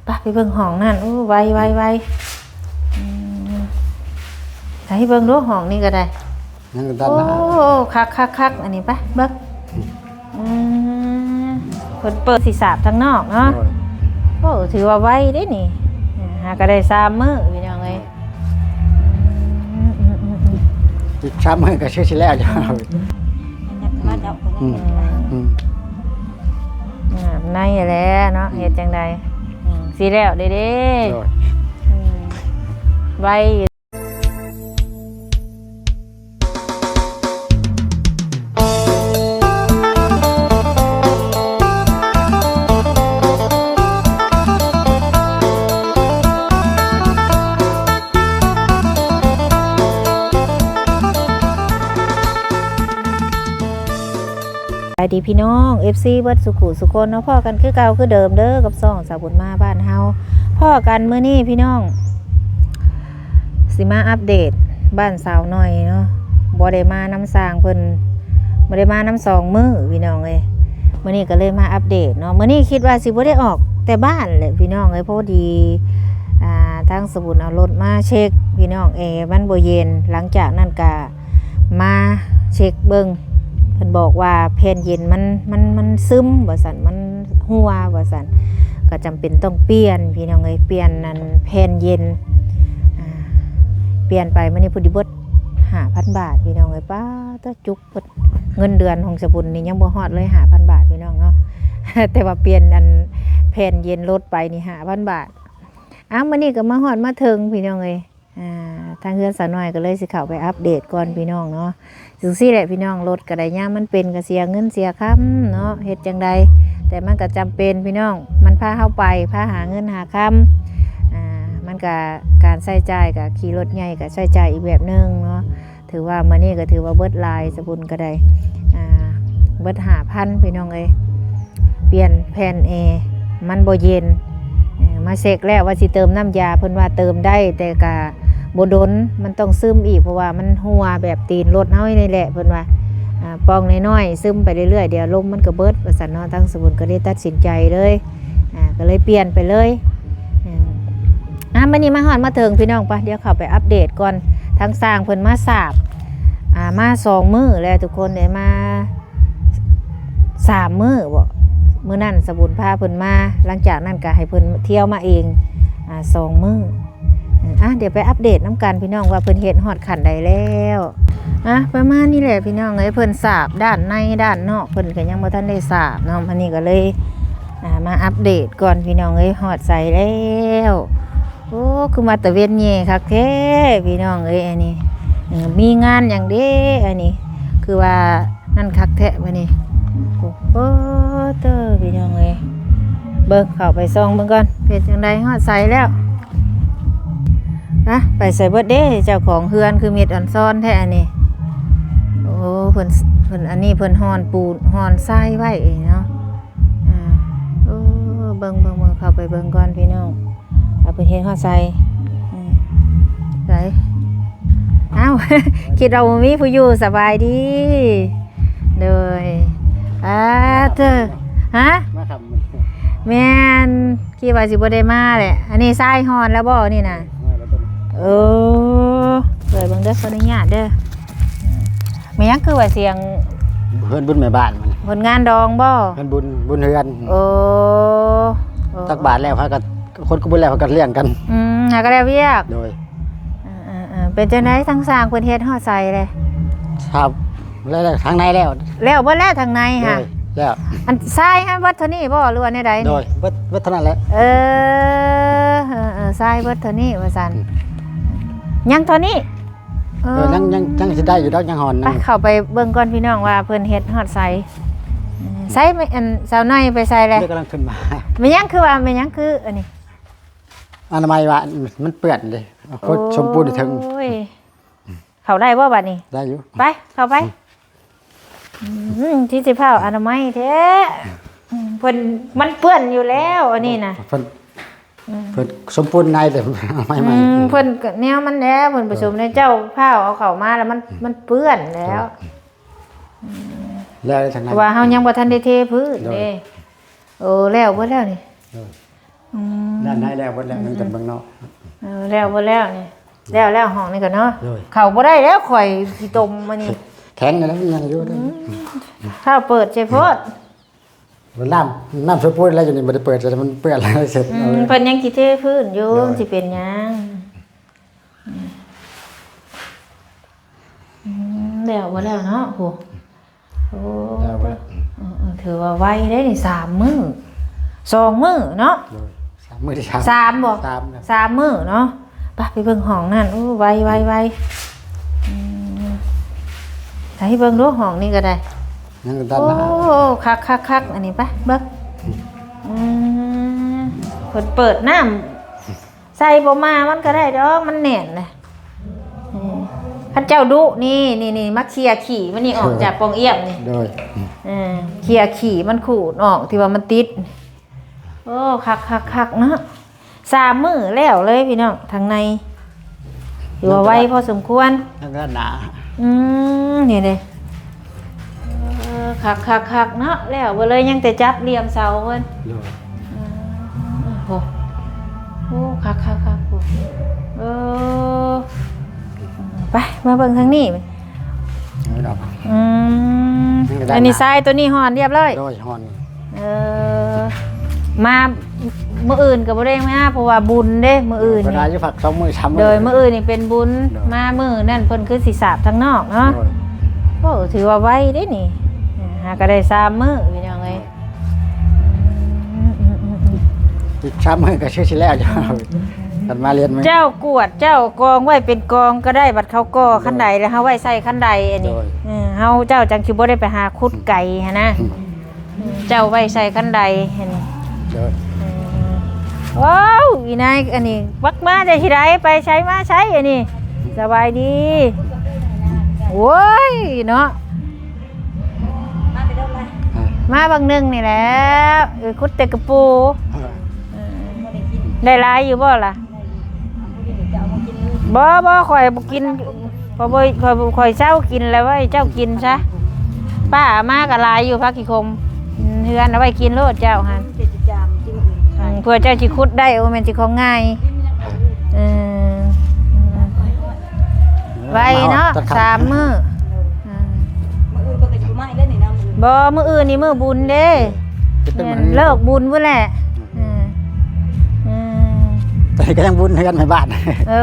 ໄປ ໄປເບິ່ງຫ້ອງນັ້ນ. ໂອ້ ໄວ ໄວ ໄວ. ອືມ ໃຫ້ເບິ່ງດູ ຫ້ອງນີ້ກໍໄດ້. ຍັງດ້ານ ໂອ້ ໜ້າ ຄັກໆໆ ອັນນີ້ ໄປເບິ່ງ. ອືມ ເພິ່ນເປີດຊິສາບທາງນອກເນາະ. ໂດຍ ໂອ້ ຖືວ່າໄວເດ້ນີ້. ຫາກໍໄດ້ສາມມື້ ພີ່ນ້ອງເອີຍ. ອືມ ອືມ ອືມ ອືມ ອີກສາມມື້ກໍຄືຊິແລ້ວ. ອືມ ອືມ ອືມ ອາບໃນແຫຼະເນາະ. ອືມ ເຮັດຈັ່ງໃດ? ອືມ ຊິແລ້ວເດ້ ເດ້. ໂດຍ ອືມ ໄວ. ສະບາຍດີພີ່ນ້ອງ ເອັຟຊີ ເບິດສູ່ຄູ່ສູ່ຄົນເນາະ. ພໍ້ກັນຄືເກົ່າຄືເດີມເດີ ກັບຊ່ອງສາວບຸນມາບ້ານເຮົາ. ພໍ້ກັນມື້ນີ້ພີ່ນ້ອງ ຊິມາອັບເດດບ້ານສາວໜ້ອຍເນາະ. ບໍ່ໄດ້ມານຳຊ່າງເພິ່ນ ບໍ່ໄດ້ມານຳສອງມື້ພີ່ນ້ອງເອີຍ. ມື້ນີ້ກໍເລີຍມາອັບເດດເນາະ. ມື້ນີ້ຄິດວ່າຊິບໍ່ໄດ້ອອກແຕ່ບ້ານແຫຼະພີ່ນ້ອງເອີຍ. ພໍດີ ອ່າ ທາງສະບຸນເອົາລົດມາເຊັກພີ່ນ້ອງ ແອມັນບໍ່ເຢັນ. ຫຼັງຈາກນັ້ນກະ ມາເຊັກເບິ່ງ ເພິ່ນບອກວ່າແຜ່ນເຢັນມັນ ມັນ ມັນຊຶມວ່າຊັ້ນ ມັນຮົ່ວວ່າຊັ້ນ ກໍຈຳເປັນຕ້ອງປ່ຽນພີ່ນ້ອງເອີຍ. ປ່ຽນອັນແຜ່ນເຢັນ ອ່າ ປ່ຽນໄປມື້ນີ້ພໍດີເບິດຫ້າພັນບາດພີ່ນ້ອງເອີຍ. ປ້າ ຕະຈຸກເບິດ ເງິນເດືອນຂອງສະບຸນນີ້ຍັງບໍ່ຮອດເລີຍຫ້າພັນບາດພີ່ນ້ອງເນາະ. ແຕ່ວ່າປ່ຽນອັນແຜ່ນເຢັນລົດໄປນີ້ຫ້າພັນບາດ. ອ້າວ ມື້ນີ້ກໍມາຮອດມາເຖິງພີ່ນ້ອງເອີຍ. ອ່າ ທາງເຮືອນສາວນ້ອຍກໍເລີຍຊິເຂົ້າໄປອັບເດດກ່ອນພີ່ນ້ອງເນາະ. ຈັ່ງຊີ້ແຫຼະພີ່ນ້ອງ ລົດກໍໄດ້ ຍາມມັນເປັນກໍເສຍເງິນເສຍຄຳເນາະ ເຮັດຈັ່ງໃດ ແຕ່ມັນກໍຈຳເປັນພີ່ນ້ອງ ມັນພາເຮົາໄປ ພາຫາເງິນຫາຄຳ. ອ່າ ມັນກໍ ການໃຊ້ຈ່າຍກໍຂີ່ລົດໃຫຍ່ກໍໃຊ້ຈ່າຍອີກແບບໜຶ່ງເນາະ. ຖືວ່າມື້ນີ້ກໍຖືວ່າເບິດຫຼາຍ ສະບຸນກໍໄດ້ ອ່າ ເບິດຫ້າພັນພີ່ນ້ອງເອີຍ. ປ່ຽນແຜ່ນແອ ມັນບໍ່ເຢັນ. ເອີ ມາເຊັກແລ້ວວ່າຊິເຕີມນ້ຳຢາ ເພິ່ນວ່າເຕີມໄດ້ ແຕ່ກະບໍ່ດົນ ມັນຕ້ອງຊຶມອີກ ເພາະວ່າມັນຮົ່ວແບບຕີນລົດເຮົານີ້ແຫຼະ ເພິ່ນວ່າ. ອ່າ ປ່ອງນ້ອຍໆ ຊຶມໄປເລື້ອຍໆ ດຽວລົມມັນກໍເບິດວ່າຊັ້ນເນາະ. ທາງສະບຸນກໍເລີຍຕັດສິນໃຈເລີຍ ອ່າ ກໍເລີຍປ່ຽນໄປເລີຍ. ອ່າ ອ່າ ມື້ນີ້ມາຮອດມາເຖິງພີ່ນ້ອງ ປະ ດຽວເຂົ້າໄປອັບເດດກ່ອນ. ທາງຊ່າງເພິ່ນມາສາບ ອ່າ ມາສອງມື້ແລ້ວທຸກຄົນເອີຍ ມາ ສາມມື້ບໍ ມື້ນັ້ນສະບຸນພາເພິ່ນມາ ຫຼັງຈາກນັ້ນກະໃຫ້ເພິ່ນທ່ຽວມາເອງ ອ່າ ສອງມື້. ອ່າ ດຽວໄປອັບເດດນຳກັນພີ່ນ້ອງ ວ່າເພິ່ນເຮັດຮອດຂັ້ນໃດແລ້ວ. ອ່າ ປະມານນີ້ແຫຼະພີ່ນ້ອງເອີຍ ເພິ່ນສາບດ້ານໃນດ້ານນອກ ເພິ່ນກະຍັງບໍ່ທັນໄດ້ສາບເນາະ. ມື້ນີ້ກະເລີຍ ອ່າ ມາອັບເດດກ່ອນພີ່ນ້ອງເອີຍ ຮອດໃສແລ້ວ. ໂອ້ ຄືມາຕາເວັນແຍ່ຄັກແທ້ພີ່ນ້ອງເອີຍ ອັນນີ້. ເອີ ມີງານຫຍັງເດ້ ອັນນີ້ ຄືວ່ານັ້ນຄັກແທ້ມື້ນີ້. ໂອ້ ເຕີພີ່ນ້ອງເອີຍ ເບິ່ງ ເຂົ້າໄປສ່ອງເບິ່ງກ່ອນ ເປັນຈັ່ງໃດ ຮອດໃສແລ້ວ. ອະ ໄປໃສເບິດເດ້ ເຈົ້າຂອງເຮືອນຄືມິດອອນຊອນແທ້ອັນນີ້. ໂອ້ ເພິ່ນ ເພິ່ນ ອັນນີ້ເພິ່ນຮ່ອນປູນ ຮ່ອນຊາຍໄວ້ເນາະ. ອ່າ ໂອ້ ເບິ່ງ ເບິ່ງ ເບິ່ງ ເຂົ້າໄປເບິ່ງກ່ອນພີ່ນ້ອງ ວ່າເພິ່ນເຮັດຮອດໃສ. ອືມ ໃສ ອ້າວ ຄິດວ່າບໍ່ມີຜູ້ຢູ່. ສະບາຍດີ. ໂດຍ ອ່າ ເຕີ ຮະ ມາຄ່ຳມື້ ແມ່ນ ຄິດວ່າຊິບໍ່ໄດ້ມາແຫຼະ. ອັນນີ້ຊາຍຮ່ອນແລ້ວບໍ່ນີ້ນະ? ເອີ ເປີດເບິ່ງເດີ ຂໍອະນຸຍາດເດີ. ແມ່ນຫຍັງຄືວ່າສຽງ ເຮືອນບຸນແມ່ບ້ານມັນ ເພິ່ນງານດອງບໍ່? ເຮືອນບຸນ ບຸນເຮືອນ. ໂອ້ ໂອ້ ຕັກບາດແລ້ວ ພາກັນ ຄົນກໍບໍ່ແລ້ວ ພາກັນລ້ຽງກັນ. ອືມ ຫາກໍແລ້ວວຽກ. ໂດຍ ເອີໆໆ ເປັນຈັ່ງໃດ ທາງຊ່າງເພິ່ນເຮັດຮອດໃສແລ້ວ? ຄັບ ແລ້ວ ແລ້ວ ທາງໃນແລ້ວ ແລ້ວເບິດແລ້ວທາງໃນຫະ? ໂດຍ ແລ້ວ ອັນຊາຍຫະ ເບິດເທົ່ານີ້ບໍ່ ຫຼືວ່າແນວໃດ? ໂດຍ ເບິດ ເບິດເທົ່ານັ້ນແຫຼະ. ເອີ ເອີໆໆ ຊາຍເບິດເທົ່ານີ້ວ່າຊັ້ນ. ອືມ ຍັງເທົ່ານີ້. ເອີ ເອີ ຍັງ ຍັງ ຍັງຊິໄດ້ຢູ່ດອກ ຍັງຮ່ອນ. ໄປ ເຂົ້າໄປເບິ່ງກ່ອນພີ່ນ້ອງວ່າເພິ່ນເຮັດຮອດໃສ. ໃສ ອັນສາວນ້ອຍໄປໃສແລ້ວ? ເດີ ກຳລັງຂຶ້ນມາ. ແມ່ນຫຍັງຄືວ່າ ແມ່ນຫຍັງຄືອັນນີ້? ອະນາໄມວ່າມັນເປື້ອນເດ້. ໂອ້ຍ ສົມປູນຢູ່ເທິງ. ເຂົ້າໄດ້ບໍ່ບັດນີ້? ໄດ້ຢູ່ ໄປ ເຂົ້າໄປ. ອືມ ອືມ ທີ່ຊິພ້າວອະນາໄມແທ້. ອືມ ເພິ່ນ ມັນເປື້ອນຢູ່ແລ້ວ ອັນນີ້ນະ. ເພິ່ນ ອືມ ເພິ່ນສົມປູນໃນ ແຕ່ອະນາໄມໃໝ່. ອືມ ເພິ່ນກໍແນວມັນແຫຼະ ເພິ່ນປະສົມໃນ. ເຈົ້າພ້າວເອົາເຂົ້າມາແລ້ວ ມັນ ມັນເປື້ອນແລ້ວ. ອືມ ແລ້ວທາງໃນ ເພາະວ່າເຮົາຍັງບໍ່ທັນໄດ້ເທພື້ນເດ້. ໂດຍ ໂອ້ ແລ້ວເບິດແລ້ວນີ້. ໂດຍ ອືມ ດ້ານໃນແລ້ວເບິດແລ້ວ ອືມ ຍັງແຕ່ເບິ່ງນອກ ເອີ ແລ້ວເບິດແລ້ວນີ້ ແລ້ວ ແລ້ວຫ້ອງນີ້ກໍເນາະ ໂດຍ ເຂົ້າບໍ່ໄດ້ແລ້ວ ຂ້ອຍຂີ້ຕົມອັນນີ້ ແຂງແລ້ວ ຍັງຢູ່ ອືມ ຟ້າວເປີດໃສ່ໂພດ ນ້ຳ ນ້ຳສົກປົນແລ້ວ ຢູ່ນີ້ບໍ່ໄດ້ເປີດ ແຕ່ມັນເປື້ອນແລ້ວ ເຊັດ ອືມ ເອົາເລີຍ ເພິ່ນຍັງຊິເທພື້ນຢູ່ ໂດຍ ຊິເປັນຫຍັງ ອືມ ອືມ ແລ້ວບໍ່ແລ້ວເນາະ ໂອ້ ໂອ້ ແລ້ວບໍ່ແລ້ວ ເອີ ເອີ ຖືວ່າໄວເດ້ນີ້ ສາມມື້ ສອງມື້ເນາະ ໂດຍ ສາມມື້ທີ່ສາມ ສາມບໍ່ ສາມນະ ສາມມື້ເນາະ ໄປ ໄປເບິ່ງຫ້ອງນັ້ນ ໂອ້ ໄວ ໄວ ໄວ ອືມ ໃຫ້ເບິ່ງດູ ຫ້ອງນີ້ກໍໄດ້ ຍັງດ້ານໜ້າ ໂອ້ ຄັກໆໆ ອັນນີ້ ໄປເບິ່ງ ອືມ ອືມ ເພິ່ນເປີດນ້ຳ ໃສ່ບໍ່ມາມັນກໍໄດ້ດອກ ມັນແໜ້ນນະ ເອີ ຄັນເຈົ້າດຸນີ້ ນີ້ໆ ມາເຄຍຂີ້ມັນນີ້ອອກຈາກປ່ອງອ້ຽມນີ້ ໂດຍ ເອີ ເຄຍຂີ້ມັນຂູດອອກທີ່ວ່າມັນຕິດ ໂອ້ ຄັກໆໆ ເນາະ ສາມມື້ແລ້ວເລີຍພີ່ນ້ອງ ທາງໃນ ຖືວ່າໄວພໍສົມຄວນ ທາງດ້ານໜ້າ ອືມ ນີ້ເດ້ ເອີ ຄັກໆໆ ເນາະ ແລ້ວບໍ່ເລີຍ ຍັງແຕ່ຈັບຫຼ່ຽມເສົາເພິ່ນ ໂດຍ ເອີ ໂອ້ ໂອ້ ຄັກໆໆ ໂອ້ ເອີ ໄປ ມາເບິ່ງທາງນີ້ ເອີ ດອກ ອືມ ນີ້ກໍໄດ້ ອັນນີ້ ນະ ຊາຍໂຕນີ້ຮ່ອນຮຽບຮ້ອຍ ໂດຍ ຮ່ອນ ເອີ ມາມື້ອື່ນກໍບໍ່ໄດ້ມາ ເພາະວ່າບຸນເດ້ ມື້ອື່ນນີ້ ເວລາຢູ່ພັກສອງມື້ສາມມື້ ໂດຍ ມື້ອື່ນນີ້ເປັນບຸນ ໂດຍ ມາມື້ນັ້ນເພິ່ນຄືຊິສາບທາງນອກເນາະ ໂດຍ ໂອ້ ຖືວ່າໄວເດ້ນີ້ ຫາກໍໄດ້ສາມມື້ພີ່ນ້ອງເອີຍ ໂດຍ ອືມໆໆໆ ອີກສາມມື້ກໍຄືຊິແລ້ວຢູ່ ຄັນມາລຽນມື້ ເຈົ້າກວດເຈົ້າກອງໄວ້ເປັນກອງກໍໄດ້ ບັດເຂົາກໍ່ ໂດຍ ຄັນໄດແລ້ວ ເຮົາໄວ້ໃສ່ຄັນໄດອັນນີ້ ໂດຍ ເອີ ເຮົາ ເຈົ້າຈັ່ງຊິບໍ່ໄດ້ໄປຫາຂຸດໄກຫັ້ນນະ ອືມ ເຈົ້າໄວ້ໃສ່ຄັນໄດຫັ້ນ ໂດຍ ເອີ ວ້າວ ອີນາຍ ອັນນີ້ ບັກມາແຕ່ທີ່ໃດ ໄປໃສມາໃສ ອັນນີ້ ສະບາຍດີ ໂອ້ຍ ເນາະ ມາແຕ່ດົນລະ ອ່າ ມາບາງໜຶ່ງນີ້ແຫຼະ ເອີ ຂຸດແຕ່ກະປູ ເອີ ເອີ ໄດ້ຫຼາຍຢູ່ບໍ່ລະ? ບໍ່ ບໍ່ ຂ້ອຍບໍ່ກິນ ຂ້ອຍບໍ່ ຂ້ອຍ ຂ້ອຍເຊົາກິນແລ້ວ ໄວ້ເຈົ້າກິນຊະ ປ້າເອົາມາກໍຫຼາຍຢູ່ ຜັກຂີ້ຂົມ ອືມ ເຮືອນ ເອົາໄວ້ກິນໂລດເຈົ້າຫັ້ນ ອືມ ເພື່ອເຈົ້າຊິຂຸດໄດ້ ໂອ້ ແມ່ນຊິຂອງງ່າຍ ເອີ ໄວເນາະ ສາມມື້ ອືມ ມື້ອື່ນເພິ່ນກໍຊິບໍ່ມາອີກແລ້ວນີ້ນະ ມື້ອື່ນ ບໍ່ ມື້ອື່ນນີ້ມື້ບຸນເດ້ ແມ່ນ ເລີກບຸນພຸ້ນແຫຼະ ອືມ ອືມ ອືມ ແຕ່ກໍຍັງບຸນເຮືອນໃຫ້ບ້ານ ເອີ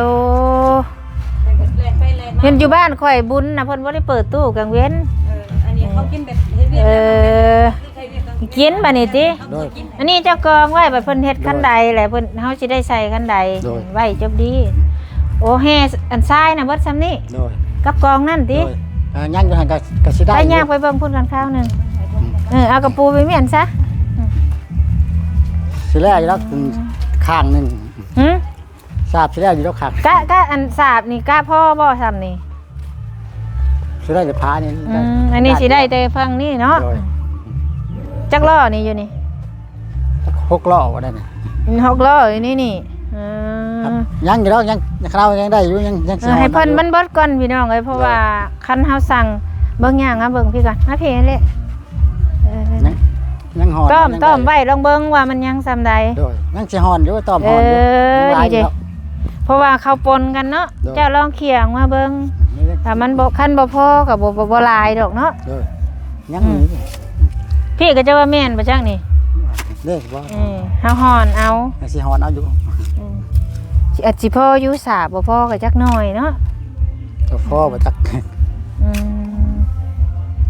ເຫັນຢູ່ບ້ານຂ້ອຍບຸນນະ ເພິ່ນບໍ່ໄດ້ເປີດຕູ້ກາງເວັນ ເອີ ອັນນີ້ເຂົາກິນແບບເຮັດວຽກ ເອີ ກິນບາດນີ້ຕິ ໂດຍ ອັນນີ້ເຈົ້າກອງໄວ້ ບາດເພິ່ນເຮັດຄັນໄດແຫຼະ ເພິ່ນ ເຮົາຊິໄດ້ໃສ່ຄັນໄດ ໂດຍ ໄວ້ຈົບດີ ໂອ້ ແຮ່ ອັນຊາຍນະເບິດຊ່ຳນີ້ ໂດຍ ກັບກອງນັ້ນຕິ ໂດຍ ເອີ ຍັງຢູ່ຫັ້ນກໍ ກໍຊິໄດ້ ໄປ ຢູ່ ຍ່າງໄປເບິ່ງພຸ້ນກ່ອນຄາວໜຶ່ງ ອືມ ເອີ ເອົາກະປູໄປມ້ຽນຊະ ອືມ ຊິແລ້ວຢູ່ດອກ ອືມ ຂ້າງໜຶ່ງ ຫື? ສາບຊິແລ້ວຢູ່ດອກຄັກ ກະ ກະອັນສາບນີ້ກະພໍບໍ່ຊ່ຳນີ້ ຊິໄດ້ແຕ່ຝານີ້ ອືມ ອັນນີ້ຊິໄດ້ແຕ່ຝັ່ງນີ້ເນາະ ໂດຍ ຈັກລໍ້ນີ້ຢູ່ນີ້ ຫົກລໍ້ບໍ່ໄດ້ນີ້ ອືມ ຫົກລໍ້ຢູ່ໃນນີ້ ອືມ ຍັງຢູ່ດອກ ຍັງ ຄາວຍັງໄດ້ຢູ່ ຍັງ ຍັງຊິ ເອີ ຮອດ ໃຫ້ເພິ່ນ ຢູ່ ມັນເບິດກ່ອນພີ່ນ້ອງເອີຍ ເພາະວ່າ ໂດຍ ຄັນເຮົາສັ່ງ ເບິ່ງ ຍ່າງມາເບິ່ງພີ້ກ່ອນ ມາພີ້ແຫຼະ ເອີ ຍັງ ຍັງຮ້ອນ ຕ້ອມ ຍັງໄດ້ ຕ້ອມໄວ້ລອງເບິ່ງວ່າມັນຍັງຊ່ຳໃດ ໂດຍ ຍັງຊິຮ້ອນຢູ່ ຕ້ອມຮ້ອນຢູ່ ເອີ ມັນຫຼາຍຢູ່ ນີ້ເດ້ ເນາະ ເພາະວ່າເຂົາປົນກັນເນາະ ໂດຍ ເຈົ້າລອງເຂົ້ຍອອກມາເບິ່ງ ນີ້ເດ້ ຖ້າມັນບໍ່ ຄັນບໍ່ພໍກໍບໍ່ ບໍ່ ບໍ່ຫຼາຍດອກເນາະ ໂດຍ ຍັງ ອືມ ມີ ພີ້ກໍຈະວ່າແມ່ນບໍ່ຈັກນີ້ ເດ້ບໍ່ ເອີ ເຮົາຮ້ອນເອົາ ຍັງຊິຮ້ອນເອົາຢູ່ ອືມ ອາດຊິພໍຢູ່ ສາບບໍ່ພໍກໍຈັກໜ້ອຍເນາະ ກໍພໍບໍ່ຈັກ ອືມ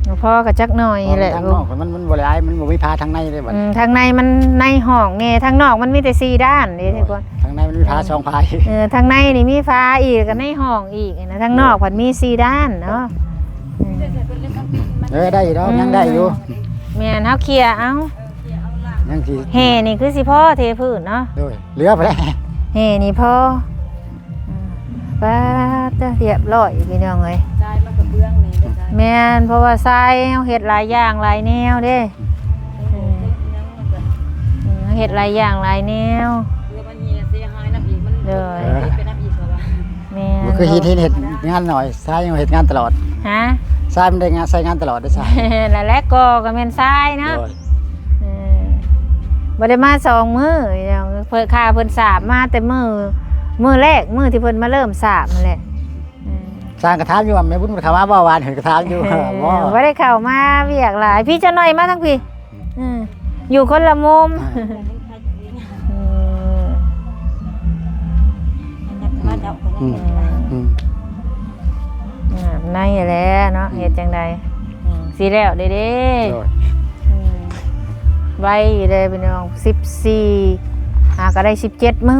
ບໍ່ພໍກໍຈັກໜ້ອຍແຫຼະ ທາງນອກມັນ ມັນບໍ່ຫຼາຍ ມັນບໍ່ມີຝາທາງໃນເດ້ບັດ ອືມ ທາງໃນມັນໃນຫ້ອງແດ່ ທາງນອກມັນມີແຕ່ສີ່ດ້ານເດ້ ໂດຍ ທຸກຄົນ ທາງໃນມັນມີຝາ ເອີ ສອງຝາ ເອີ ທາງໃນນີ້ມີຝາອີກ ແລ້ວກໍໃນຫ້ອງອີກນະ ທາງນອກ ໂດຍ ພັດມີສີ່ດ້ານເນາະ ອືມ ເອີ ໄດ້ຢູ່ດອກ ອືມ ຍັງໄດ້ຢູ່ ແມ່ນ ເຮົາເຂົ້ຍເອົາ ຍັງຊິ ແຮ່ນີ້ຄືຊິພໍເທພື້ນເນາະ ໂດຍ ເຫຼືອໄປແລ້ວ ແຮ່ນີ້ພໍ ອືມ ປາດ ຮຽບຮ້ອຍພີ່ນ້ອງເອີຍ ຊາຍມັນກະເບື້ອງນີ້ເດ້ ແມ່ນ ເພາະວ່າຊາຍເຮົາເຮັດຫຼາຍຢ່າງຫຼາຍແນວເດ້ ອືມ ອືມ ເຮັດຫຼາຍຢ່າງຫຼາຍແນວ ເພື່ອມັນເສຍຫາຍນຳອີກ ມັນ ໂດຍ ເປັນນຳອີກ ເພາະວ່າ ແມ່ນ ບໍ່ຄືເຮັດ ເຮັດ ເຮັດງານໜ້ອຍ ຊາຍຍັງເຮັດງານຕະຫຼອດ ຮະ ຊາຍມັນໄດ້ງານ ໃຊ້ງານຕະຫຼອດເດ້ຊາຍ ນັ້ນແຫຼະ ກໍ ກໍແມ່ນຊາຍເນາະ ໂດຍ ເອີ ບໍ່ໄດ້ມາສອງມື້ ເພິ່ນ ຂ້າເພິ່ນສາບມາແຕ່ມື້ ມື້ແລກ ມື້ທີ່ເພິ່ນມາເລີ່ມສາບຫັ້ນແຫຼະ. ເອີ ຊ່າງກະຖາມຢູ່ວ່າ ແມ່ບຸນເຂົ້າມາບໍ່ ວານເຫັນກະຖາມຢູ່ ບໍ່ ບໍ່ໄດ້ເຂົ້າມາ ວຽກຫຼາຍ. ພີ່ເຈົ້າໜ້ອຍມາທາງພີ້ ເອີ ຢູ່ຄົນລະມຸມ ເອີ ມາເຈົ້າ ອືມ ອືມ ອາບໃນແຫຼະເນາະ ອືມ ເຮັດຈັ່ງໃດ ອືມ ຊິແລ້ວເດ້ ໂດຍ ອືມ ໄວຢູ່ເດ້ພີ່ນ້ອງ ສິບສີ່ ຫາກໍໄດ້ສິບເຈັດມື້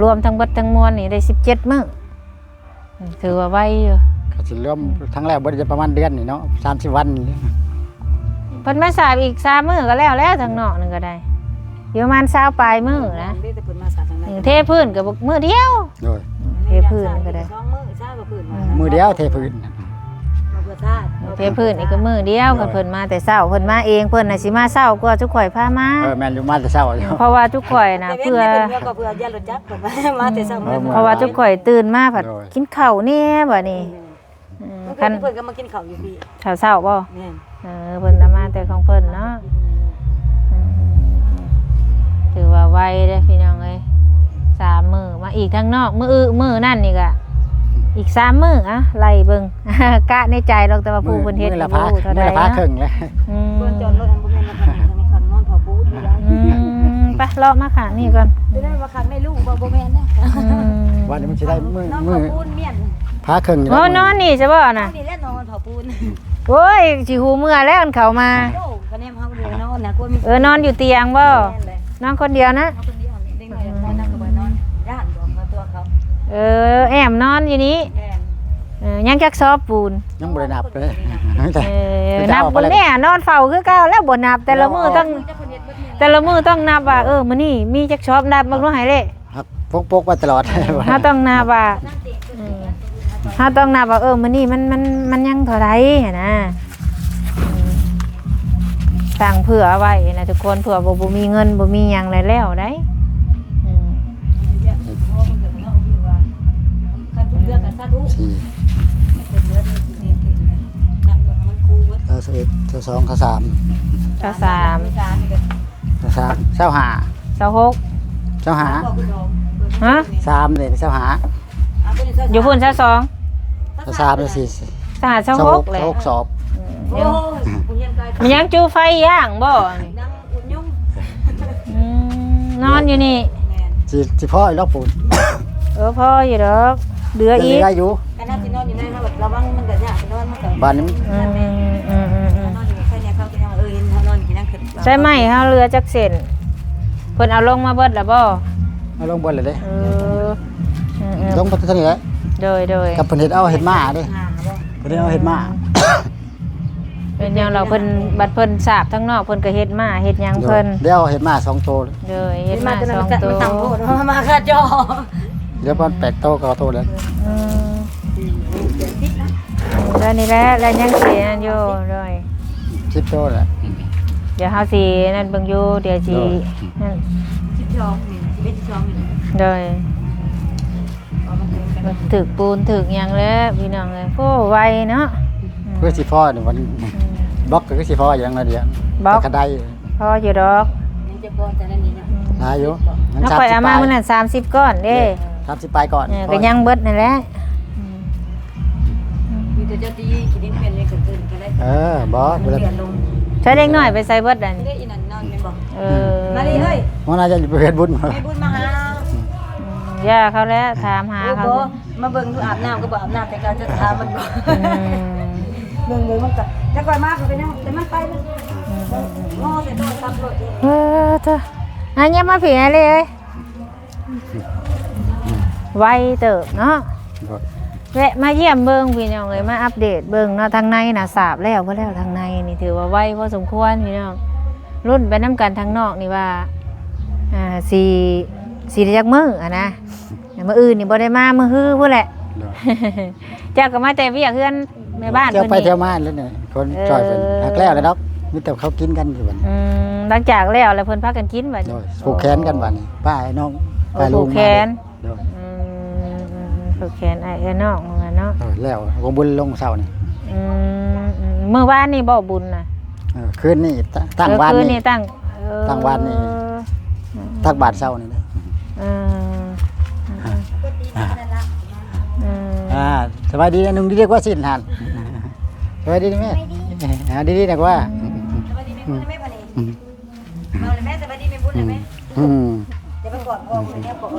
ລວມທັງເບິດທັງມວນນີ້ໄດ້ສິບເຈັດມື້. ອືມ ຖືວ່າໄວຢູ່ ກໍຊິລວມ ອືມ ທັງແລ້ວເບິດກໍປະມານເດືອນນີ້ເນາະ ສາມສິບວັນນີ້. ເພິ່ນມາສາບອີກສາມມື້ກໍແລ້ວແລ້ວ ທາງນອກນັ້ນກໍໄດ້ ຢູ່ປະມານຊາວປາຍມື້ນະ. ເດ້ ແຕ່ເພິ່ນມາສາບທາງໃນ ອືມ ເທພື້ນກໍມື້ດຽວ ໂດຍ ອືມ ເທພື້ນກໍໄດ້ ສອງມື້ ຊາວກວ່າພື້ນ ອືມ ມື້ດຽວເທພື້ນ ມາເພື່ອຊາດ ເທພື້ນນີ້ກໍມື້ດຽວ ໂດຍ ຄັນເພິ່ນມາແຕ່ເຊົ້າ ເພິ່ນມາເອງ ເພິ່ນນະຊິມາເຊົ້າກວ່າຊຸມຂ້ອຍພາມາ. ເອີ ແມ່ນຢູ່ ມາແຕ່ເຊົ້າຢູ່ ເພາະວ່າຊຸມຂ້ອຍນະ ແຕ່ເວນ ເພື່ອ ເພິ່ນເມືອກໍເພື່ອຢ້ານລົດຈັກ ເພິ່ນມາແຕ່ເຊົ້າ ເອີ ເພາະວ່າຊຸມຂ້ອຍຕື່ນມາ ເພິ່ນມາແຕ່ເຊົ້າ ໂດຍ ກິນເຂົ້າແດ່ບາດນີ້. ອືມ ອືມ ເມື່ອຄືນທີ່ເພິ່ນກໍມາກິນເຂົ້າຢູ່ພີ້ ເຊົ້າໆບໍ່? ແມ່ນ ເອີ ເພິ່ນນະມາແຕ່ຂອງເພິ່ນເນາະ. ອືມ ອືມ ຖືວ່າໄວເດ້ພີ່ນ້ອງເອີຍ ສາມມື້ມາອີກທາງນອກ ມື້ອື່ນມື້ນັ້ນນີ້ກະອີກສາມມື້ ອະ ໄລ່ເບິ່ງ ກະໃນໃຈດອກ ແຕ່ວ່າຜູ້ເພິ່ນເຮັດ ມື້ລະພາ ມື້ລະພາເຄິ່ງແຫຼະ. ອືມ ບ່ອນຈອດລົດຫັ້ນບໍ່ແມ່ນລະພາເຄິ່ງ ຄັນນອນຜ້າປູນຢູ່ໄດ໋. ອືມ ໄປເລາະມາຂ້າງນີ້ກ່ອນ ຈະໄດ້ວ່າຂ້າງໃນລູກບໍ່ ບໍ່ແມ່ນເດ້. ອືມ ວ່ານີ້ມັນຊິໄດ້ມື້ ນອນຜ້າປູນມ້ຽນ ພາເຄິ່ງ ໂອ້ ນອນນີ້ຊະບໍ່ນະ? ນອນນີ້ແຫຼະ ນອນຜ້າປູນ. ໂອ້ຍ ຊິຫູເມື່ອແລ້ວ ມັນເຂົ້າມາ. ໂອ້ ກະແນມເຮົາເລີຍນອນນະ ກົວມີ ເອີ ນອນຢູ່ຕຽງບໍ່? ແມ່ນແຫຼະ ນອນຄົນດຽວນະ? ນອນຄົນດຽວ ເດັກນ້ອຍນອນນຳກໍບໍ່ນອນ ຢ້ານບໍ່ ເຂົາຕົວເຂົາ. ເອີ ແອ້ມນອນຢູ່ນີ້. ແມ່ນ ເອີ ຍັງຈັກຊອບປູນ? ຍັງບໍ່ໄດ້ນັບເລີຍ. ເອີ ນັບເບິ່ງແດ່ ນອນເຝົ້າຄືເກົ່າແລ້ວ ບໍ່ນັບ ແຕ່ລະມື້ຕ້ອງ ແຕ່ລະມື້ຕ້ອງນັບວ່າ ເອີ ມື້ນີ້ມີຈັກຊອບ ນັບເບິ່ງດູໃຫ້ເລກ. ເຮົາປົກໆໄວ້ຕະຫຼອດ ເຮົາຕ້ອງນັບວ່າ ເອີ ເຮົາຕ້ອງນັບວ່າ ເອີ ມື້ນີ້ມັນ ມັນ ມັນຍັງເທົ່າໃດຫັ້ນນະ. ອືມ ຕັ້ງເຜື່ອໄວ້ນະທຸກຄົນ ເຜື່ອບໍ່ ບໍ່ມີເງິນ ບໍ່ມີຫຍັງ ແລ້ວ ແລ້ວໄດ໋. ອືມ ສີ່ ຊາວເອັດ ຊາວສອງ ຊາວສາມ ຊາວສາມ ຊາວສາມ ຊາວຫ້າ ຊາວຫົກ ຊາວຫ້າ ຮະ ສາມເດ້ ຊາວຫ້າ ຢູ່ພຸ້ນ ຊາວສອງ ຊາວສາມ ຊາວສີ່ ຊາວຫ້າ ຊາວຫົກ ຊາວຫົກ ແຫຼະ ຊາວຫົກສອບ. ອືມ ໂອ້ຍ ມັນຍັງຈູ່ໄຟຢ່າງບໍ່? ນັ່ງອຸ່ນຍຸງ. ອືມ ນອນຢູ່ນີ້ ແມ່ນ ຊິ ຊິພໍຢູ່ດອກປູນ. ເອີ ພໍຢູ່ດອກ ເຫຼືອອີກ ເຫຼືອຢູ່. ຄັນເຮົາຊິນອນຢູ່ໃນ ເຮົາລະວັງມັນກະຍາກ ນອນມັນກະ ບາດນີ້ ອືມ ອືມ ອືມ ນອນຢູ່ໃນເຂົາກໍຍັງວ່າ ເອີ ເຫັນເຮົານອນກິນຫຍັງ ໃຊ້ໄມ້ເຮົາເຫຼືອຈັກເສັ້ນ ເພິ່ນເອົາລົງມາເບິດລະບໍ່? ເອົາລົງເບິດລະເດ້. ເອີ ອືມ ອືມ ລົງໄປເທົ່ານີ້ແຫຼະ. ໂດຍ ໂດຍ ກັບເພິ່ນເຮັດເອົາເຮັດມາເດ້ ເພິ່ນເຮັດເອົາເຮັດມາ. ເປັນຫຍັງລາວເພິ່ນ ບັດເພິ່ນສາບທາງນອກ ເພິ່ນກໍເຮັດມາເຮັດຫຍັງເພິ່ນ. ໂດຍ ດຽວເຮັດມາສອງໂຕ. ໂດຍ ເຮັດມາສອງໂຕ ມັນຕັ້ງໂພດ ມາຄາຈອ. ດຽວປະມານແປດໂຕ ເກົ້າໂຕແລ້ວ. ອືມ ແລ້ວນີ້ແຫຼະ ແລ້ວຍັງຊິອັນຢູ່. ໂດຍ ສິບໂຕແຫຼະ. ດຽວເຮົາຊິນັ້ນເບິ່ງຢູ່ ດຽວຊິ ໂດຍ ນັ້ນ ສິບສອງນີ້ ສິບເອັດ ສິບສອງນີ້. ໂດຍ ຖືກປູນຖືກຫຍັງແລ້ວພີ່ນ້ອງເອີຍ. ໂອ້ ໄວເນາະ. ຄືຊິພໍນີ້ມັນ ອືມ ບລັອກກໍຄືຊິພໍຢູ່ນັ້ນດຽວ ບລັອກກະໄດ້ ພໍຢູ່ດອກ. ອືມ ຫຼາຍຢູ່ ມັນ ເຮົາຂ້ອຍເອົາມາມື້ນັ້ນສາມສິບກ້ອນເດ້. ເດ້ ສາມສິບປາຍກ້ອນ ເອີ ກໍຍັງເບິດນັ້ນແຫຼະ. ອືມ ມີແຕ່ເຈົ້າຕີຂີ້ດິນເປັນໃນກາງຄືນກໍໄດ້. ເອີ ບໍ່ ມັນເດືອດລົງ. ໃຊ້ເດັກນ້ອຍໄປໃສເບິດອັນນີ້? ເດ້ ອີນັ້ນນອນແມ່ນບໍ່? ເອີ ມານີ້ເຮີ້ຍ ຫົວໜ້າຈະໄປເຮັດບຸນ ເຮັດບຸນມາຫາ. ອືມ ຢ່າເຂົາແຫຼະ ຖາມຫາເຂົາ. ໂອ້ ບໍ່ ມາເບິ່ງດູອາບນ້ຳກໍບໍ່ອາບນ້ຳ ແຕ່ກໍຈະຖາມມັນບໍ່. ອືມ ເບິ່ງ ເບິ່ງມັນກໍ ແຕ່ກ່ອນມາກໍເປັນຫຍັງ ແຕ່ມັນໄປແລ້ວ. ອືມ ງໍໃສ່ໂທລະສັບໂລດ. ເອີ ເຈົ້າ ອາ ຍັບມາພີ້ ອາ ເລເອີຍ. ໄວເຕີບເນາະ. ໂດຍ ແວະມາຢ້ຽມເບິ່ງພີ່ນ້ອງເອີຍ ມາອັບເດດເບິ່ງເນາະ. ທາງໃນນະສາບແລ້ວບໍ່ແລ້ວ ທາງໃນນີ້ຖືວ່າໄວພໍສົມຄວນພີ່ນ້ອງ. ລຸ້ນໄປນຳກັນທາງນອກນີ້ວ່າ ອ່າ ຊິ ຊິໄດ້ຈັກມື້ຫັ້ນນະ. ມື້ອື່ນນີ້ບໍ່ໄດ້ມາ ມື້ຮືພຸ້ນແຫຼະ. ໂດຍ ເຈົ້າກໍມາແຕ່ວຽກເຮືອນແມ່ບ້ານ ເຈົ້າໄປເພິ່ນນີ້ ເຈົ້າມາແລ້ວນີ້ ຄົນ ເອີ ຊ່ອຍເພິ່ນ ຫາກແລ້ວແລ້ວດອກ ມີແຕ່ເຂົາກິນກັນຢູ່ບັດນີ້. ອືມ ຫຼັງຈາກແລ້ວແລ້ວເພິ່ນພາກັນກິນບັດນີ້. ໂດຍ ຜູກແຂນກັນບັດນີ້ ປ້ານ້ອງ ໂອ້ ຜູກແຂນ. ໂດຍ ອືມ ອືມ ອືມ ອືມ ຜູກແຂນອ້າຍເອື້ອຍນ້ອງວ່າເນາະ. ເອີ ແລ້ວ ວງບຸນລົງເຊົ້ານີ້. ອືມ ອືມ ມື້ວານນີ້ບໍ່ບຸນນະ? ເອີ ຄືນນີ້ ຕ- ຕັ້ງ ເອີ ວານນີ້ ຄືນນີ້ຕັ້ງ. ເອີ ທາງວັດນີ້ ເອີ ຕັກບາດເຊົ້ານີ້ເດ້. ເອີ ເອີ ເອີ ອ່າ ສະບາຍດີນະ ນຸ່ງດີເດກວ່າສິນຫັ້ນ. ສະບາຍດີແມ່. ສະບາຍດີ. ອ່າ ດີໆນະກວ່າ. ອືມ ສະບາຍດີແມ່ບຸນນະແມ່. ອືມ ເອົາລະແມ່ ສະບາຍດີແມ່ບຸນນະແມ່. ອືມ ອືມ ຢ່າໄປກອດພໍ່ເພິ່ນແນວກອດ.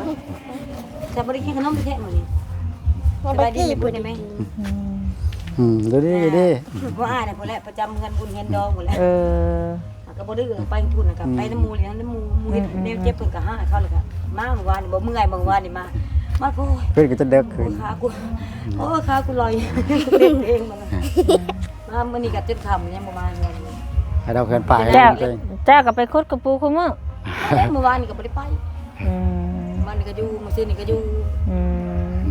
ສະບາຍດີ ກິນຂະໜົມແທ້ມື້ນີ້. ສະບາຍດີແມ່ບຸນນະແມ່. ອືມ ອືມ ດີໆ ດີໆ. ບໍ່ອາຍນະ ພຸ້ນແຫຼະ ປະຈຳເຮືອນບຸນເຮືອນດອງພຸ້ນແຫຼະ. ເອີ ກໍບໍ່ດື້ ໄປພຸ້ນນະ ກໍໄປນຳໝູ່ ອືມ ລ້ຽງນຳໝູ່ ໝູ່ເຮັດ ອືມ ແນວເຈັບ ເພິ່ນກໍຫາເຂົາ ແລ້ວກໍມາມື້ວານນີ້ ບໍ່ເມື່ອຍ ມື້ວານນີ້ມາ ມາໂອ້ຍ ເພິ່ນກໍຈະເດິກຂຶ້ນ ໂອ້ຍ ຂາກູ ໂອ້ຍ ຂາກູລອຍ ເຕັມເອງມັນ ມາມື້ນີ້ກໍຈົນຄ່ຳຍັງບໍ່ມາເຮືອນ. ໃຫ້ເຮົາເຮືອນປ່າ ເຈົ້າ ເຈົ້າກໍໄປຂຸດກະປູຄູ່ມື້. ມື້ວານນີ້ກໍບໍ່ໄດ້ໄປ. ອືມ ມື້ວານນີ້ກໍຢູ່ ມື້ຊືນນີ້ກໍຢູ່. ອືມ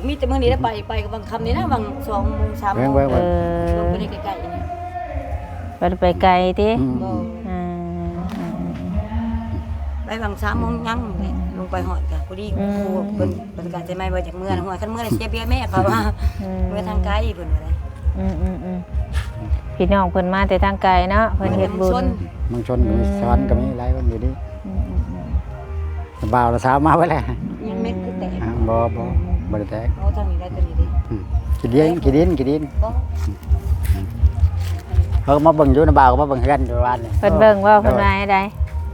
ມີແຕ່ມື້ນີ້ໄດ້ໄປ ໄປກໍຫວ່າງຄ່ຳນີ້ນະ ຫວ່າງສອງໂມງ ສາມໂມງ. ເອີ ລົງໄປໃນໃກ້ໆນີ້ ບໍ່ໄດ້ໄປໄກຕິ? ອືມ ບໍ່. ອືມ ໄປຫວ່າງສາມໂມງຍັງນີ້ ອືມ ລົງໄປຮອດກໍພໍດີ. ອືມ ເພິ່ນ ເພິ່ນກໍໃຈໃໝ່ວ່າຈາກເມືອນະ ຫ້ວຍ ຄັນເມືອນະເສຍເບຍແມ່ ເຂົາວ່າ. ອືມ ເມືອທາງໄກ ເພິ່ນວ່າໄດ. ອືມໆໆ ພີ່ນ້ອງເພິ່ນມາແຕ່ທາງໄກເນາະ ເພິ່ນເຮັດບຸນ. ເມືອງຊົນ ເມືອງຊົນ ອືມ ສະຫວັນກໍມີຫຼາຍຄົນຢູ່ນີ້. ອືມໆໆ ບ່າວລະສາວມາເບິດແລ້ວ. ຍັງແມັດຄືແຕກ. ອ່າ ບໍ່ ບໍ່ ອືມໆ ບໍ່ໄດ້ແຕກ. ໂອ້ ທາງນີ້ໄດ້ຕົວນີ້ເດ້. ອືມ ຂີ້ດິນ ຂີ້ດິນ ຂີ້ດິນ. ບໍ່ ອືມ ເຂົາກໍມາເບິ່ງຢູ່ນະ ບ່າວກໍມາເບິ່ງເຮືອນຢູ່ວານນີ້. ເພິ່ນເບິ່ງບໍ່? ເພິ່ນວ່າໃດ?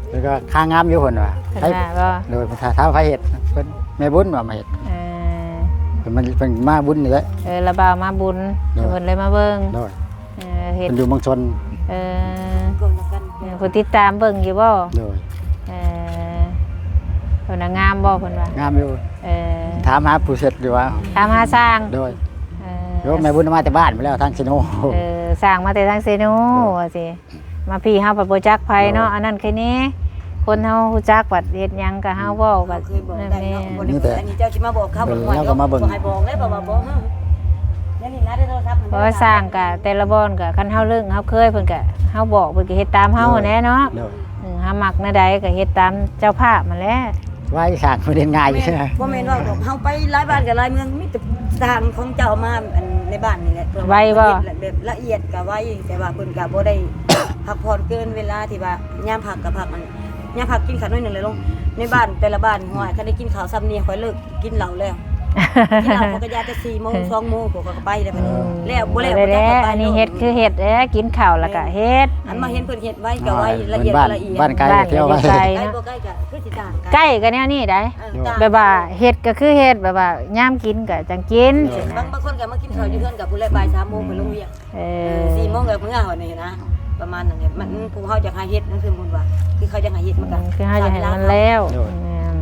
ເພິ່ນກໍຄ້າງາມຢູ່ເພິ່ນວ່າ. ເພິ່ນວ່າບໍ່? ໂດຍ ຖ້າ ຖ້າໃຜເຮັດ ເພິ່ນ ແມ່ບຸນວ່າມາເຮັດ. ເອີ ເພິ່ນມາ ເພິ່ນມາບຸນນີ້ແຫຼະ. ເອີ ລະບ່າວມາບຸນ. ໂດຍ ເພິ່ນເລີຍມາເບິ່ງ. ໂດຍ ເອີ ເຮັດ ເພິ່ນຢູ່ເມືອງຊົນ. ເອີ ເອີ ຜູ້ຕິດຕາມເບິ່ງຢູ່ບໍ່? ໂດຍ ເອີ ເພິ່ນວ່າງາມບໍ່? ເພິ່ນວ່າງາມຢູ່. ເອີ ຖາມຫາຜູ້ເຮັດຢູ່ວ່າ ຖາມຫາຊ່າງ. ໂດຍ ເອີ ໂຍມແມ່ບຸນມາແຕ່ບ້ານພຸ້ນແລ້ວ ທາງເຊໂນ. ເອີ ຊ່າງມາແຕ່ທາງເຊໂນ. ໂດຍ ວ່າຊິ ມາພີ້ເຮົາພັດບໍ່ຈັກໃຜເນາະ. ໂດຍ ອັນນັ້ນຄືນີ້ ຄົນເຮົາຮູ້ຈັກບັດເຮັດຫຍັງກໍເຮົາເວົ້າກັນ. ເຮົາເຄີຍບອກໄດ້ເນາະ. ແມ່ນໆ ບໍ່ໄດ້ ອັນນີ້ເຈົ້າຊິມາບອກເຂົາ. ໂດຍ ບໍ່ໃຫ້ບອກ ບໍ່ໃຫ້ບອກເດ້ ເພາະວ່າບໍ່ ເຮົາ ດຽວນີ້ນະ ໄດ້ໂທລະສັບ ເພາະວ່າຊ່າງກະແຕ່ລະບ່ອນກະ ຄັນເຮົາເລິ້ງເຮົາເຄີຍ ເພິ່ນກະ ເຮົາບອກເພິ່ນກະເຮັດຕາມເຮົາຫັ້ນແຫຼະເນາະ. ໂດຍ ເອີ ເຮົາມັກແນວໃດກະເຮັດຕາມເຈົ້າພາບຫັ້ນແຫຼະ. ໄວ້ ສ້າງເພິ່ນເຮັດງ່າຍ. ແມ່ນ ບໍ່ແມ່ນວ່າເຮົາໄປຫຼາຍບ້ານກັບຫຼາຍເມືອງ ມີແຕ່ສ້າງຂອງເຈົ້າມາ ອັນ ໃນບ້ານນີ້ແຫຼະ. ໄວບໍ່? ແບບລະອຽດກໍໄວ ແຕ່ວ່າເພິ່ນກໍບໍ່ໄດ້ພັກຜ່ອນເກີນເວລາທີ່ວ່າ ຍາມພັກກໍພັກ ອັນ ຍາມພັກກິນຂ້າວໜ້ອຍໜຶ່ງແລ້ວລົງ. ໃນບ້ານແຕ່ລະບ້ານ ໂອ້ຍ ຄັນໄດ້ກິນຂ້າວຊ່ຳນີ້ ຂ້ອຍເລີກກິນເຫຼົ້າແລ້ວ. ກິນເຫຼົ້າຂ້ອຍກໍຢາແຕ່ສີ່ໂມງ ສອງໂມງ ຂ້ອຍກໍໄປແລ້ວບັດນີ້. ແລ້ວບໍ່ແລ້ວ ບໍ່ໄດ້ແລ້ວ ອັນນີ້ເຮັດຄືເຮັດເດ້ ກິນເຂົ້າແລ້ວກໍເຮັດ. ອັນມາເຫັນເພິ່ນເຮັດໄວກໍໄວ ລະອຽດກໍລະອຽດ. ບ້ານໄກກໍເທົ່ຽວໄວ ໄກ ບໍ່ໄກກໍຄືຊິຕ່າງກັນ. ໃກ້ກໍແນວນີ້ໄດ໋ ເອີ ຕ່າງ ແບບວ່າເຮັດກໍຄືເຮັດ ແບບວ່າຍາມກິນກໍຈັ່ງກິນ. ບາງ ບາງຄົນກໍມາກິນເຂົ້າຢູ່ເຮືອນກັບຜູ້ແລະ ບ່າຍສາມໂມງກໍລົງວຽກ. ເອີ ເອີ ສີ່ໂມງກໍເມືອ ວ່ານີ້ນະ ປະມານນັ້ນແຫຼະ. ມັນ ຜູ້ເຮົາຢາກໃຫ້ເຮັດນະ ຄືໝູ່ວ່າ ຄືເຂົາຢາກໃຫ້ເຮັດ ມັນກໍ ອືມ ຄືເຮົາຢາກໃຫ້ມັນແລ້ວ. ໂດຍ ແມ່ນ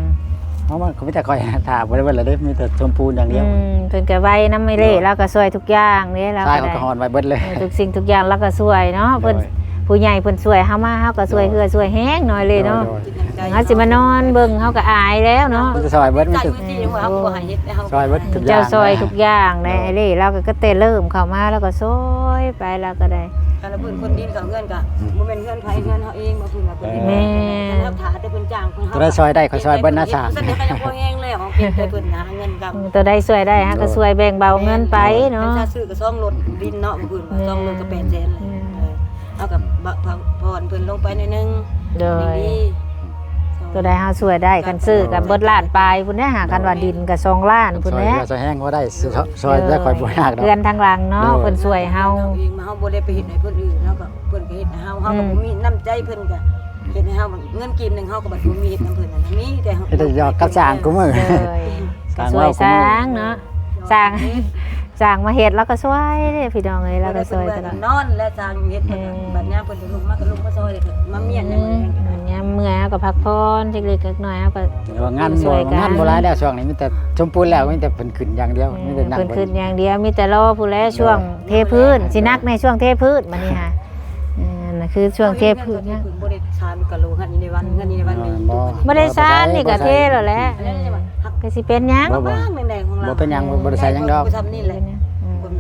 ເຮົາມັນກໍມີແຕ່ຄອຍຖ້າບໍ່ໄດ້ເບິດລະເດ້ ມີແຕ່ຊົມພູຢ່າງດຽວ. ອືມ ເພິ່ນກໍໄວນຳເອເລ່ ໂດຍ ລາວກໍຊ່ວຍທຸກຢ່າງເດ້. ລາວກໍໄດ້ ຊາຍເຂົາກໍຮອດໄວເບິດເລີຍ. ເອີ ທຸກສິ່ງທຸກຢ່າງລາວກໍຊ່ວຍເນາະ. ໂດຍ ເພິ່ນ ຜູ້ໃຫຍ່ເພິ່ນຊ່ວຍເຮົາມາ ເຮົາກໍຊ່ວຍ ໂດຍ ເຮືອຊ່ວຍແຮງໜ້ອຍເລີຍເນາະ. ໂດຍ ໂດຍ ເຮົາຊິມານອນເບິ່ງ ເຮົາກໍອາຍແລ້ວເນາະ. ມີແຕ່ຊ່ອຍເບິດ ມີແຕ່ ເອີ ເຮົາກໍບໍ່ໃຫ້ເຮັດແລ້ວ ເຮົາ ຊ່ອຍເບິດທຸກຢ່າງ ເຈົ້າຊ່ອຍທຸກຢ່າງແຫຼະ. ໂດຍ ເອເລ່ ລາວກໍ ກໍແຕ່ເລີ່ມເຂົ້າມາ ລາວກໍຊ່ອຍໄປ ລາວກໍໄດ້. ຄັນລະພື້ນຄົນດິນເຂົາເຮືອນກໍ ອືມ ບໍ່ແມ່ນເຮືອນໃຜເຮືອນເຮົາເອງ ບໍ່ພື້ນວ່າເພິ່ນ ເອີ ເຮັດ. ແມ່ນ ຄັນເຮົາຖ້າແຕ່ເພິ່ນຈ້າງ ເພິ່ນເຮົາ ຕົວໃດຊ່ອຍໄດ້ ຂ້ອຍຊ່ອຍເບິດນະ ຊ່າງ ເພິ່ນກໍຍັງພໍແຮງແລ້ວ ເຮົາເກງໃຈເພິ່ນຫາເງິນກັບ ໂຕໃດຊ່ວຍໄດ້ ເຮົາກໍຊ່ວຍແບ່ງເບົາເງິນໄປເນາະ. ແມ່ນ ຄັນຖ້າຊື້ກໍສອງລົດດິນເນາະ ບໍ່ພື້ນວ່າ ແມ່ນ ສອງລົດກໍແປດແສນແລ້ວ. ອືມ ເອີ ເຮົາກໍ ອືມ ຜ່ອນເພິ່ນລົງໄປໜ້ອຍໜຶ່ງ. ໂດຍ ດີ ໂຕໃດເຮົາຊ່ວຍໄດ້ ຄັນຊື້ກໍເບິດລ້ານປາຍພຸ້ນແຫຼະ ຫາ ໂດຍ ຄັນວ່າດິນກໍສອງລ້ານພຸ້ນແຫຼະ. ຊ່ອຍເຮືອຊ່ອຍແຮງພໍໄດ້ ຊ່ອຍ ເອີ ເຮືອຂ້ອຍບໍ່ຍາກດອກ. ເຮືອນທາງຫຼັງເນາະ ໂດຍ ເພິ່ນຊ່ວຍເຮົາ ເຮົາເອງມາ ເຮົາບໍ່ໄດ້ໄປເຮັດໃຫ້ຄົນອື່ນ ເຮົາກໍ ເພິ່ນກໍເຮັດໃຫ້ເຮົາ ເຮົາກໍ ອືມ ບໍ່ມີນ້ຳໃຈ ເພິ່ນກໍເຮັດໃຫ້ເຮົາ ເງິນກີບໜຶ່ງເຮົາກໍບໍ່ມີເຮັດນຳເພິ່ນ ມີແຕ່ເຮັດຢອກກັບຊ່າງຄູ່ມື້. ໂດຍ ຊ່າງ ກໍຊ່ວຍຊ່າງເນາະ ຊ່າງ ຊ່າງມາເຮັດ ລາວກໍຊ່ວຍເດ້ພີ່ນ້ອງເອີຍ ລາວກໍຊ່ວຍຕະຫຼອດ. ນອນແລະຊ່າງເຮັດ ເອີ ບັດຍາມເພິ່ນຈະລຸກມາກໍລຸກມາຊ່ອຍ ແລ້ວກໍມາມ້ຽນ ເອີ ຍາມເມື່ອຍເຮົາກໍພັກຜ່ອນ ເລັກໆນ້ອຍໆເຮົາກໍ ແຕ່ວ່າງານບໍ່ ງານບໍ່ຫຼາຍແລ້ວ ຊ່ວງນີ້ມີແຕ່ສົມບູນແລ້ວ ມີແຕ່ເພິ່ນຂຶ້ນຢ່າງດຽວ ເອີ ມີແຕ່ນັ່ງ ເພິ່ນຂຶ້ນຢ່າງດຽວ ມີແຕ່ລໍຜູ້ແລ ຊ່ວງເທພື້ນ ຊິໜັກໃນຊ່ວງເທພື້ນບັດນີ້ຫາ. ເອີ ນັ້ນຄືຊ່ວງເທພື້ນນະ ບໍ່ໄດ້ຊານກະໂຫຼ ເຮືອນຢູ່ໃນວັນ ເຮືອນຢູ່ໃນວັນນີ້ ບໍ່ ບໍ່ໄດ້ຊານ ນີ້ກະເທແລ້ວແຫຼະ ກໍຊິເປັນຫຍັງ ບໍ່ ບໍ່ ບໍ່ເປັນຫຍັງ ບໍ່ໄດ້ໃສ່ຫຍັງດອກ ສ່ຳນີ້ແຫຼະ ອືມ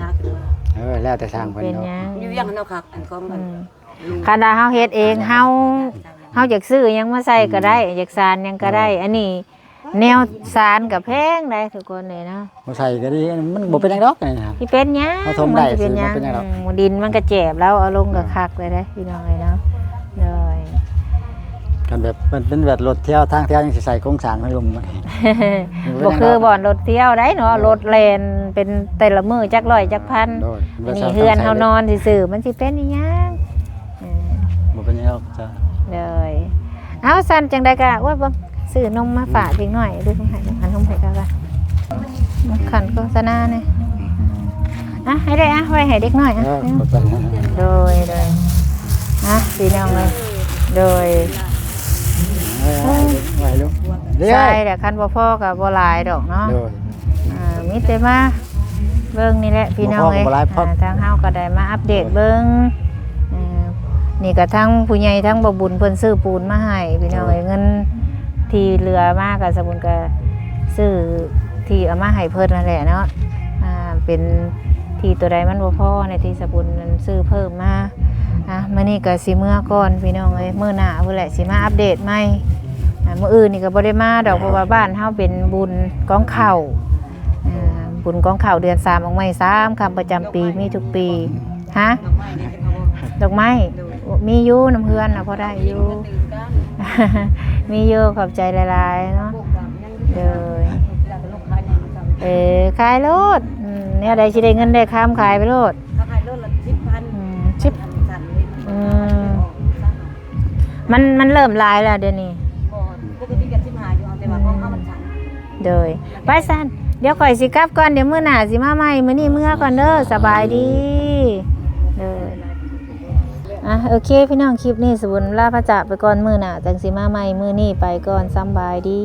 ເອີ ແລ້ວແຕ່ຊ່າງເພິ່ນເນາະ ຢູ່ຫຍັງເນາະ ຄັກ ອັນຂອງ ອືມ ຄັນວ່າເຮົາເຮັດເອງ ເຮົາ ເຮົາຢາກຊື້ຫຍັງມາໃສ່ກໍໄດ້ ອືມ ຢາກຊານຫຍັງກໍໄດ້ ອືມ ອັນນີ້ ແນວສານກໍແພງໄດ໋ທຸກຄົນເອີຍເນາະ ບໍ່ໃສ່ກໍດີ ມັນບໍ່ເປັນຫຍັງດອກນີ້ນະ ຊິເປັນຫຍັງ ເຮົາຖົມໄດ້ ມັນຊິເປັນຫຍັງ ຊິບໍ່ເປັນຫຍັງດອກ ອືມ ດິນມັນກໍແຈບແລ້ວ ເອົາລົງກໍຄັກເລີຍເດ້ ພີ່ນ້ອງເອີຍເນາະ ໂດຍ ຄັນແບບມັນເປັນແບບລົດທ່ຽວ ທາງທ່ຽວຍັງຊິໃສ່ໂຄງສ້າງໃຫ້ລົມ ບໍ່ຄືບ່ອນລົດທ່ຽວໄດ໋ເນາະ ເອີ ລົດແລ່ນເປັນແຕ່ລະມື້ຈັກຮ້ອຍຈັກພັນ ໂດຍ ອັນນີ້ເຮືອນເຮົານອນຊື່ໆ ມັນຊິເປັນອີ່ຫຍັງ? ເອີ ບໍ່ເປັນຫຍັງດອກ ເຈົ້າ ໂດຍ ເອົາ ຊັ້ນຈັ່ງໃດກໍ ໂອ້ຍ ເບິ່ງ ຊື້ນົມມາຝາກເດັກນ້ອຍ ຫຼື ໃຫ້ ອັນນົມໃຫ້ເຂົາກ່ອນ ຂັນໂຄສະນາແດ່ ອ່ະ ໃຫ້ໄດ້ ອ່ະ ໄວ້ໃຫ້ເດັກນ້ອຍ ອ່ະ ເອີ ຂອບໃຈ ໂດຍ ໂດຍ ອ່ະ ພີ່ນ້ອງເອີຍ ໂດຍ ໄວ້ ໄວ້ ໄວ້ ໄວ້ ໃຊ່ແຫຼະ ຄັນບໍ່ພໍກໍບໍ່ຫຼາຍດອກເນາະ ໂດຍ ອ່າ ມີແຕ່ມາເບິ່ງນີ້ແຫຼະ ພີ່ນ້ອງເອີຍ ບໍ່ພໍກໍບໍ່ຫຼາຍ ອ່າ ທາງເຮົາກໍໄດ້ມາອັບເດດເບິ່ງ ເອີ ນີ້ກໍທາງຜູ້ໃຫຍ່ທາງບໍ່ບຸນເພິ່ນຊື້ປູນມາໃຫ້ ພີ່ນ້ອງເອີຍ ໂດຍ ເງິນທີ່ເຫຼືອມາກໍສະບຸນກໍຊື້ທີ່ເອົາມາໃຫ້ເພິ່ນນັ້ນແຫຼະເນາະ ອ່າ ເປັນທີ່ຕົວໃດມັນບໍ່ພໍໃນທີ່ສະບຸນຊື້ເພີ່ມມາ ອ່ະ ມື້ນີ້ກໍຊິເມືອກ່ອນ ພີ່ນ້ອງເອີຍ ມື້ໜ້າພຸ້ນແຫຼະຊິມາອັບເດດໃໝ່ ອ່າ ມື້ອື່ນນີ້ກໍບໍ່ໄດ້ມາດອກ ເພາະວ່າບ້ານເຮົາເປັນບຸນກອງເຂົ້າ ອ່າ ບຸນກອງເຂົ້າເດືອນສາມອອກໃໝ່ສາມຄ່ຳປະຈຳປີ ມີທຸກປີ ຮະ ດອກໄມ້ ມີຢູ່ນຳເຮືອນນະ ພໍໄດ້ຢູ່ ມີຢູ່ ຂອບໃຈຫຼາຍໆເນາະ ໂດຍ ເອີ ຂາຍໂລດ ອືມ ແນວໃດຊິໄດ້ເງິນໄດ້ຄຳ ຂາຍໄປໂລດ ຂາຍໂລດລະສິບພັນ ອືມ ສິບ ອືມ ມັນ ມັນເລີ່ມຫຼາຍແລ້ວດຽວນີ້ ບໍ່ ປົກກະຕິກໍສິບຫ້າຢູ່ ເອົາແຕ່ວ່າຂອງເຮົາມັນສັ້ນ ໂດຍ ໄປຊັ້ນ ດຽວຂ້ອຍຊິກັບກ່ອນ ດຽວມື້ໜ້າຊິມາໃໝ່ ມື້ນີ້ເມືອກ່ອນເດີ ສະບາຍດີ ໂດຍ ອ່ະ ໂອເຄ ພີ່ນ້ອງ ຄລິບນີ້ສະບຸນລາພະຈາກໄປກ່ອນ ມື້ໜ້າຈັ່ງຊິມາໃໝ່ ມື້ນີ້ໄປກ່ອນ ສຳບາຍດີ.